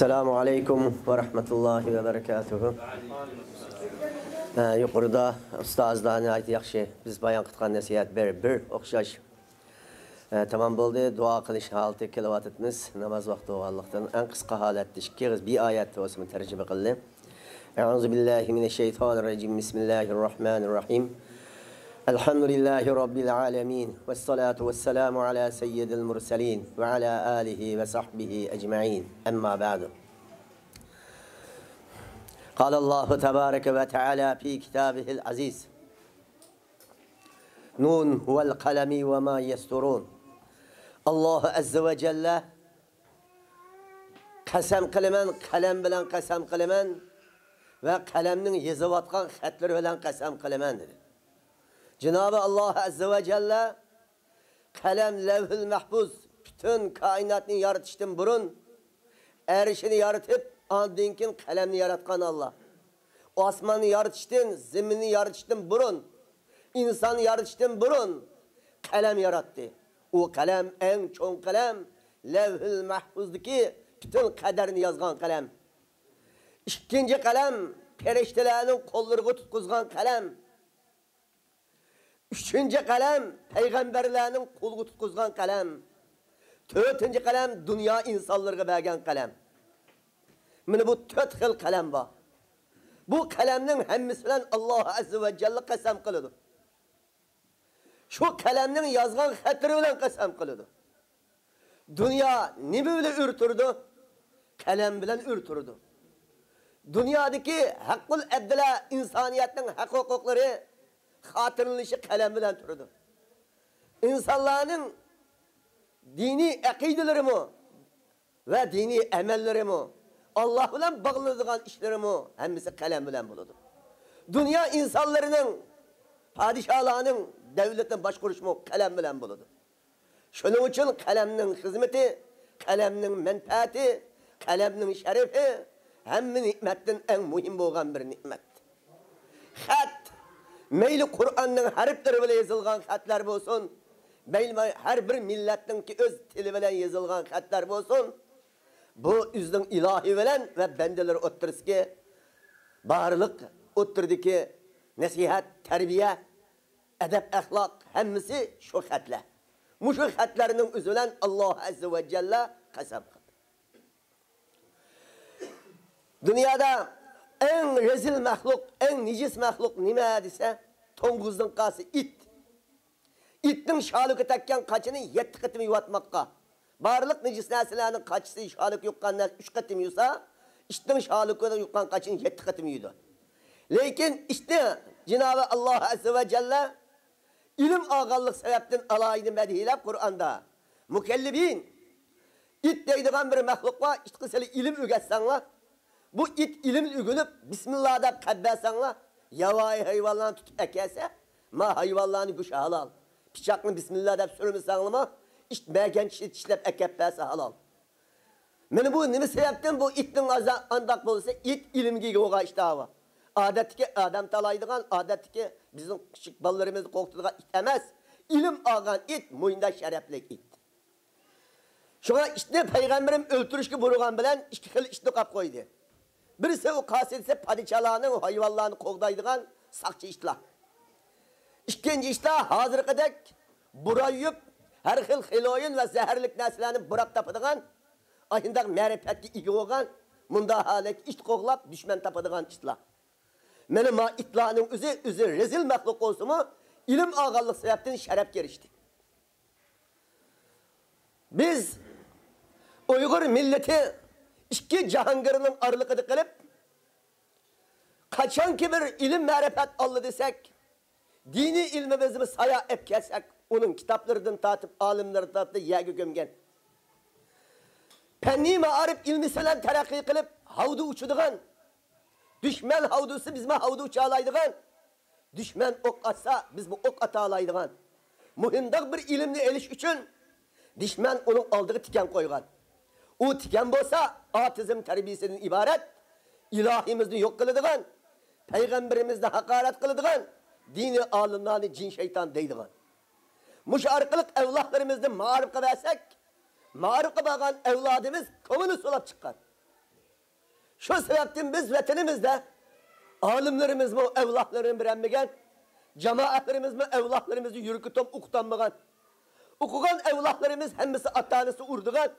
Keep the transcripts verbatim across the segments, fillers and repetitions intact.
ئەسسالامۇ ئەلەيكۇم ۋە رەھمەتۇللاھى ۋە بەرىكاتۇھۇ. ئە، يۇقىرىدا ئۇستازلار ناھايىتى ياخشى بىز بايان قىلغان نەسىھەت بىر، بىر ئوخشاش، ئە، تامام بولدى. دۇئا قىلىش ھالىتىگە كېلىۋاتىمىز. ناماز ۋاقتى بولغانلىقتىن، ئەڭ قىسقا ھالەتتە ئىككى ئېغىز بىر ئايەت بولسىمۇ تەرجىمە قىلدى. أعوذ بالله من الشيطان الرجيم. بسم الله الرحمن الرحيم. الحمد لله رب العالمين. والصلاة والسلام على سيد المرسلين وعلى آله وصحبه أجمعين. أما بعد. قال الله تبارك وتعالى في كتابه العزيز. نون والقلم وما يسطرون. ئاللاھ ئەززە ۋە جەللە قەسەم قىلىمەن، قەلەم بىلەن قەسەم قىلىمەن ۋە قەلەمنىڭ يېزىۋاتقان خەتلىرى بىلەن قەسەم قىلىمەن، دېدى. جانابى ئاللاھ ئەززە ۋە جەللە قەلەم، لەۋھۇل مەھپۇز، پۈتۈن كائىناتنى يارىتىشتىن بۇرۇن، ئەرشىنى يارىتىپ، ئاندىن كېيىن قەلەمنى ياراتقان ئاللاھ. ئاسماننى يارىتىشتىن، زېمىننى يارىتىشتىن بۇرۇن، ئىنساننى يارىتىشتىن بۇرۇن قەلەم ياراتتى. ئۇ قەلەم ئەڭ چوڭ قەلەم، لەۋھۇل مەھپۇزدىكى پۈتۈن قەدەرنى يازغان قەلەم. ئىككىنچى قەلەم، پەرىشتىلەرنىڭ قوللىرىغا تۇتقۇزغان قەلەم. ئۈچىنچى قەلەم، پەيغەمبەرلەرنىڭ قولىغا تۇتقۇزغان قەلەم. تۆتىنچى قەلەم، دۇنيا ئىنسانلىرىغا بەرگەن قەلەم. مانا بۇ تۆت خىل قەلەم بار. بۇ قەلەمنىڭ ھەممىسى بىلەن ئاللاھ ئەززە ۋە جەللە قەسەم قىلىدۇ. شۇ قەلەمنىڭ يازغان خەتلىرى بىلەن قەسەم قىلىدۇ. دۇنيا نېمە بىلەن ئۆرە تۇرىدۇ؟ قەلەم بىلەن ئۆرە تۇرىدۇ. دۇنيادىكى ھەققۇل ئەبدىلە، ئىنسانىيەتنىڭ ھەق-ھوقۇقلىرى خاتىرىلىنىشى قەلەم بىلەن تۇرىدۇ. ئىنسانلارنىڭ دىنىي ئەقىدىلىرىمۇ ۋە دىنىي ئەمەللىرىمۇ، ئاللاھ بىلەن باغلىنىدىغان ئىشلىرىمۇ ھەممىسى قەلەم بىلەن بولىدۇ. دۇنيا ئىنسانلىرىنىڭ، پادىشاھلارنىڭ دەۋلىتىنى باشقۇرۇشىمۇ قەلەم بىلەن بولىدۇ. شۇنىڭ ئۈچۈن قەلەمنىڭ خىزمىتى، قەلەمنىڭ مەنپەئەتى، قەلەمنىڭ شەرىپى ھەممە نېمەتتىن ئەڭ مۇھىم بولغان بىر نېمەت. خەت، مەيلى قۇرئاننىڭ ھەرپلىرى بىلەن يېزىلغان خەتلەر بولسۇن، مەيلى ھەر بىر مىللەتنىڭكى ئۆز تىلى بىلەن يېزىلغان خەتلەر بولسۇن، بۇ ئۆزىنىڭ ئىلاھى بىلەن ۋە بەندىلىرى ئوتتۇرىسىدىكى بارلىق ئوتتۇرىدىكى نەسىھەت، تەربىيە، ئەدەپ-ئەخلاق ھەممىسى شۇ خەتلەر. مۇشۇ خەتلەرنىڭ ئۆزى بىلەن ئاللاھ ئەززە ۋە جەللە قەسەم قىلدى. دۇنيادا ئەڭ رەزىل مەخلۇق، ئەڭ نىجىس مەخلۇق نېمە دېسە، توڭگۇزنىڭ قاسى ئىت. ئىتنىڭ شالىكى تەگكەن قاچىنى يەتتە قېتىم يۇۋاتماققا. بارلىق نىجىس نەرسىلەرنىڭ قاچىسى، شالىكى يۇققان نەرسە ئۈچ قېتىم يۇسا، ئىتنىڭ شالىكى يۇققان قاچىنى يەتتە قېتىم يۇيىدۇ. لېكىن ئىتنى جانابى ئاللاھ ئەززە ۋە جەللە ئىلىم ئالغانلىق سەۋەبتىن ئالاھىدە مەدھىيەلەپ قۇرئاندا. مۇكەللىبىن، ئىت دەيدىغان بىر مەخلۇق بار، ئىتقا سىلى ئىلىم ئۆگەتسەڭلار، بۇ ئىت ئىلىمنى ئۆگىنىپ، بىسمىللا دەپ قەپ بەرسەڭلار، ياۋايى ھايۋانلارنى تۇتۇپ ئەكەلسە، ما ھايۋانلارنى گۆشى ھالال. پىچاقنى بىسمىللا دەپ سۈرمىسەڭلىمۇ، ئىت مەگەن چىشىنى چىشلەپ ئەكەپ بەرسە ھالال. مانا بۇ نېمە سەۋەبتىن بۇ ئىتنىڭ ئازا-، ئانداق بولسا، ئىت ئىلىمگە ئىگە بولغان ئىت ئاۋۇ. ئادەتتىكى ئادەم تالايدىغان، ئادەتتىكى بىزنىڭ كىچىك بالىلىرىمىزنى قورقۇتىدىغان ئىت ئەمەس. ئىلىم ئالغان ئىت مۇنداق شەرەپلىك ئىت. شۇڭا ئىتنى پەيغەمبىرىم ئۆلتۈرۈشكە بۇيرۇغان بىلەن ئىككى خىل ئىتنى قاپ قويدى. بىرسى ئۇ قاسىدىسى پادىچالارنىڭ ھايۋانلارنى قوغدايدىغان ساقچى ئىتلار. ئىككىنچى ئىتلار ھازىرقىدەك بۇرايىپ، ھەر خىل خېلوئىن ۋە زەھەرلىك نەرسىلەرنى بۇراپ تاپىدىغان، ئاشۇنداق مەرىپەتكە ئىگە بولغان، مۇنداق ھالەتتە ئىت قوغلاپ دۈشمەن تاپىدىغان ئىتلار. مانا ما ئىتلارنىڭ ئۆزى، ئۆزى رەزىل مەخلۇق بولسىمۇ، ئىلىم ئالغانلىق سەۋەبتىن شەرەپكە ئېرىشتى. بىز ئۇيغۇر مىللىتى ئىككى جاھانگىرنىڭ ئارىلىقىدا قېلىپ، قاچانكى بىر ئىلىم مەرىپەت ئاللا دېسەك، دىنىي ئىلمىمىزنى سايا ئەپ كەلسەك، ئۇنىڭ كىتابلىرىدىن تارتىپ، ئالىملىرىدىن تارتىپ يەرگە كۆمگەن. پەننىي مائارىپ ئىلمىسى بىلەن تەرەققىي قىلىپ، ھاۋدا ئۇچىدىغان، دۈشمەن ھاۋدىسى بىزمۇ ھاۋدا ئۇچالايدىغان، دۈشمەن ئوق ئاتسا، بىزمۇ ئوق ئاتالايدىغان مۇھىمداق بىر ئىلىمنى ئېلىش ئۈچۈن دۈشمەن ئۇنىڭ ئالدىغا تىكەن قويغان. ئۇ تىكەن بولسا، ئاتېئىزم تەربىيەسىدىن ئىبارەت، ئىلاھىمىزنى يوق قىلىدىغان، پەيغەمبىرىمىزنى ھاقارەت قىلىدىغان، دىنىي ئالىملارنى جىن شەيتان دەيدىغان. مۇشۇ ئارقىلىق ئەۋلادلىرىمىزنى مائارىپقا بەرسەك، مائارىپقا بارغان ئەۋلادىمىز كوممۇنىست بولاپ چىققان. شۇ سەۋەبتىن بىز ۋەتىنىمىزدە ئالىملىرىمىزمۇ ئەۋلادلىرىنى بېرەلمىگەن، جامائەتلىرىمىزمۇ ئەۋلادلىرىمىزنى يۈرىكى توم ئوقۇتالمىغان، ئوقۇغان ئەۋلادلىرىمىز ھەممىسى ئاتا-ئانىسى ئۇرىدىغان،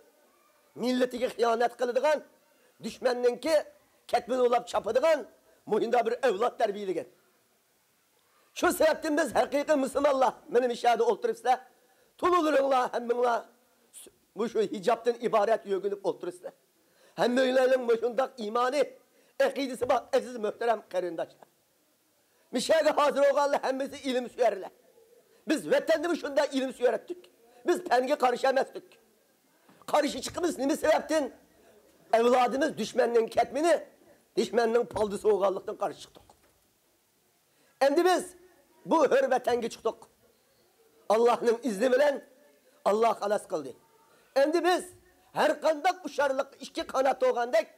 مىللىتىگە خىيانەت قىلىدىغان، دۈشمەننىڭكى كەتمىنى ئۇلاپ چاپىدىغان مۇشۇنداق بىر ئەۋلاد تەربىيەلىگەن. شۇ سەۋەبتىن بىز ھەقىقىي مۇسۇلمانلار، مانا مۇشۇ يەردە ئولتۇرۇپسىلەر، تولىلىرىڭلار، ھەممىڭلار مۇشۇ ھىجابتىن ئىبارەت يۆگىنىپ ئولتۇرۇپسىلەر. ھەممەيلەننىڭ مۇشۇنداق ئىمانى، ئەقىدىسى بار ئەزىز مۆھتەرەم قېرىنداشلار. مۇشۇ يەرگە ھازىر بولغانلار ھەممىسى ئىلىمسۆيەرلەر. بىز ۋەتەندە مۇشۇنداق ئىلىمسۆيەر ئىدۇق. بىز پەنگە قارشى ئەمەس ئىدۇق. قارشى چىقىمىز نېمە سەۋەبتىن؟ ئەۋلادىمىز دۈشمەننىڭ كەتمىنى، دۈشمەننىڭ پالدىسى بولغانلىقتىن قارشى چىقتۇق. ئەمدى بىز بۇ ھۆر ۋەتەنگە چىقتۇق. ئاللاھنىڭ ئىزنى بىلەن ئاللاھ خالاس قىلدى. ئەمدى بىز ھەر قانداق ئۇچارلىق ئىككى قانات بولغاندەك،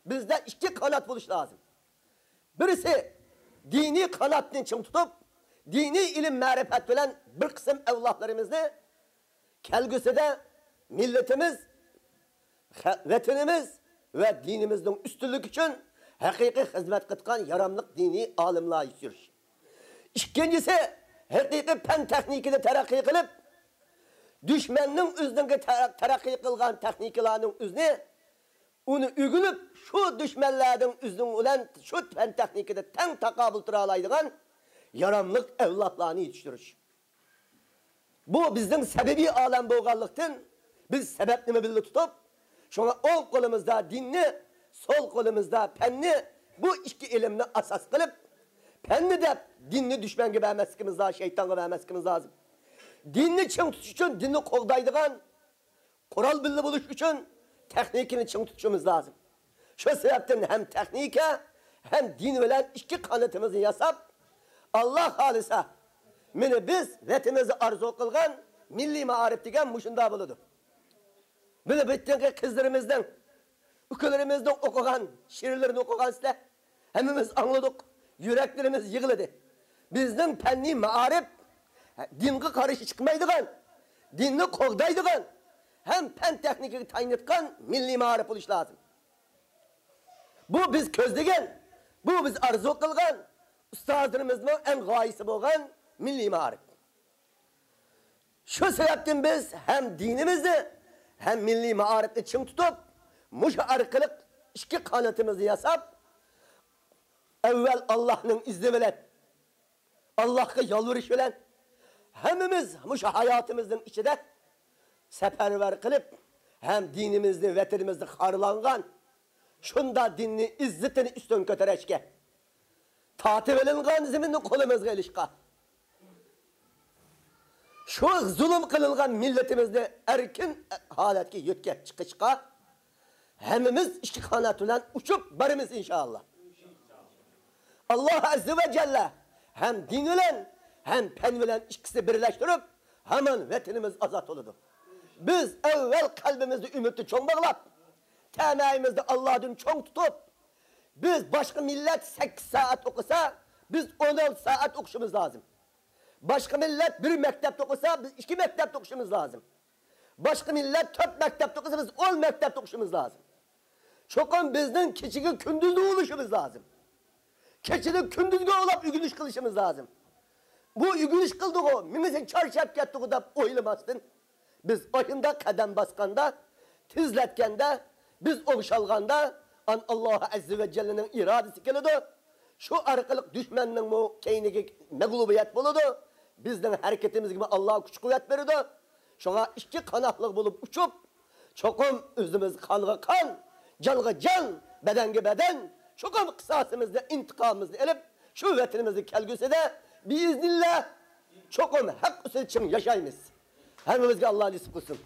بىزدە ئىككى قانات بولۇش لازىم. بىرسى دىنىي قاناتنى چىڭ تۇتۇپ، دىنىي ئىلىم مەرىپەت بىلەن بىر قىسىم ئەۋلادلىرىمىزنى كەلگۈسىدە مىللىتىمىز، خە-، ۋەتىنىمىز ۋە دىنىمىزنىڭ ئۈستۈنلۈكى ئۈچۈن ھەقىقىي خىزمەت قىلىدىغان ياراملىق دىنىي ئالىملار يېتىشتۈرۈش. ئىككىنچىسى، ھەقىقىي پەن تېخنىكىدا تەرەققىي قىلىپ، دۈشمەننىڭ ئۆزىنىڭكى تەرە-، تەرەققىي قىلغان تېخنىكىلارنىڭ ئۆزىنى، ئۇنى ئۆگىنىپ، شۇ دۈشمەنلەرنىڭ ئۆزىنىڭ بىلەن شۇ پەن تېخنىكىدا تەڭ تاقابىل تۇرالايدىغان ياراملىق ئەۋلادلارنى يېتىشتۈرۈش. بۇ بىزنىڭ سەبىبىي ئالەم بولغانلىقتىن، بىز سەۋەبنى بىللە تۇتۇپ، شۇڭا ئوڭ قولىمىزدا دىننى، سول قولىمىزدا پەننى، بۇ ئىككى ئىلىمنى ئاساس قىلىپ، پەننى دەپ دىننى دۈشمەنگە بەرمەسلىكىمىز لازىم، شەيتانغا بەرمەسلىكىمىز لازىم. دىننى چىڭ تۇتۇش ئۈچۈن دىننى قوغدايدىغان قورال بىللە بولۇش ئۈچۈن تېخنىكىنى چىڭ تۇتۇشىمىز لازىم. شۇ سەۋەبتىن ھەم تېخنىكا، ھەم دىن بىلەن ئىككى قانىتىمىزنى ياساپ، ئاللاھ خالىسا، مانا بىز ۋەتىنىمىزدە ئارزۇ قىلغان مىللىي مائارىپ دېگەن مۇشۇنداق بولىدۇ. مانا بىتتىنقى قىزلىرىمىزنىڭ، ئۇكىلىرىمىزنىڭ ئوقۇغان شېئىرلىرىنى ئوقۇغانسىلەر. ھەممىمىز ئاڭلىدۇق، يۈرەكلىرىمىز يىغلىدى. بىزنىڭ پەننىي مائارىپ دىنغا قارشى چىقمايدىغان، دىننى قوغدايدىغان ھەم پەن تېخنىكىگە تايىنىدىغان مىللىي مائارىپ بولۇشى لازىم. بۇ بىز كۆزلىگەن، بۇ بىز ئارزۇ قىلغان، ئۇستازلىرىمىزنىڭ ئەڭ غايىسى بولغان مىللىي مائارىپ. شۇ سەۋەبتىن بىز ھەم دىنىمىزنى، ھەم مىللىي مائارىپنى چىڭ تۇتۇپ، مۇشۇ ئارقىلىق ئىككى قانىتىمىزنى ياساپ، ئەۋۋەل ئاللاھنىڭ ئىزنى بىلەن، ئاللاھقا يالۋۇرۇش بىلەن، ھەممىمىز مۇشۇ ھاياتىمىزنىڭ ئىچىدە سەپەرۋەر قىلىپ، ھەم دىنىمىزنى، ۋەتىنىمىزنى خارلانغان، شۇنداق دىننى ئىززىتىنى ئۈستۈن كۆتۈرۈشكە، تارتىۋېلىنغان زېمىننى قولىمىزغا ئېلىشقا، شۇ زۇلۇم قىلىنغان مىللىتىمىزنى ئەركىن ھالەتكە يۆتكەپ چىقىشقا ھەممىمىز ئىككى قانات بىلەن ئۇچۇپ بارىمىز، ئىنشائاللا. ئاللاھ ئەززە ۋە جەللە ھەم دىن بىلەن، ھەم پەن بىلەن ئىككىسى بىرلەشتۈرۈپ، ھامان ۋەتىنىمىز ئازاد بولىدۇ. بىز ئەۋۋەل قەلبىمىزدە ئۈمىدنى چوڭ باغلاپ، تەمەيىمىزنى ئاللاھتىن چوڭ تۇتۇپ، بىز باشقا مىللەت سەككىز سائەت ئوقۇسا، بىز ئون ئالتە سائەت ئوقۇشىمىز لازىم. باشقا مىللەت بىر مەكتەپتە ئوقۇسا، بىز ئىككى مەكتەپتە ئوقۇشىمىز لازىم. باشقا مىللەت تۆت مەكتەپتە ئوقۇسا، بىز ئون مەكتەپتە ئوقۇشىمىز لازىم. چوقۇم بىزنىڭ كېچىگە كۈندۈزنى بولۇشىمىز لازىم. كېچىدىن كۈندۈزگە ئولاپ ئۆگىنىش قىلىشىمىز لازىم. بۇ ئۆگىنىش قىلدىغۇ، مېڭىسى چارچاپ كەتتىغۇ دەپ ئويلىماستىن، بىز ئاشۇنداق قەدەم باسقاندا، تېزلەتكەندە، بىز ئوڭشالغاندا، ئان ئاللاھ ئەززە ۋە جەللىنىڭ ئىرادىسى كېلىدۇ. شۇ ئارقىلىق دۈشمەننىڭمۇ كەينىگە مەغلۇبىيەت بولىدۇ. بىزنىڭ ھەرىكىتىمىزگىمۇ ئاللاھ كۈچ-قۇۋۋەت بېرىدۇ. شۇڭا ئىككى قاناتلىق بولۇپ ئۇچۇپ، چوقۇم ئۆزىمىز قانغا قان، جانغا جان، بەدەنگە بەدەن، چوقۇم قىساسىمىزنى، ئىنتىقامىمىزنى ئېلىپ، شۇ ۋەتىنىمىزنى كەلگۈسىدە بىئىزنىللا چوقۇم ھەق ئۈستىدە چىڭ ياشايمىز. ھەممىمىزگە ئاللاھ نېسىپ قىلسۇن.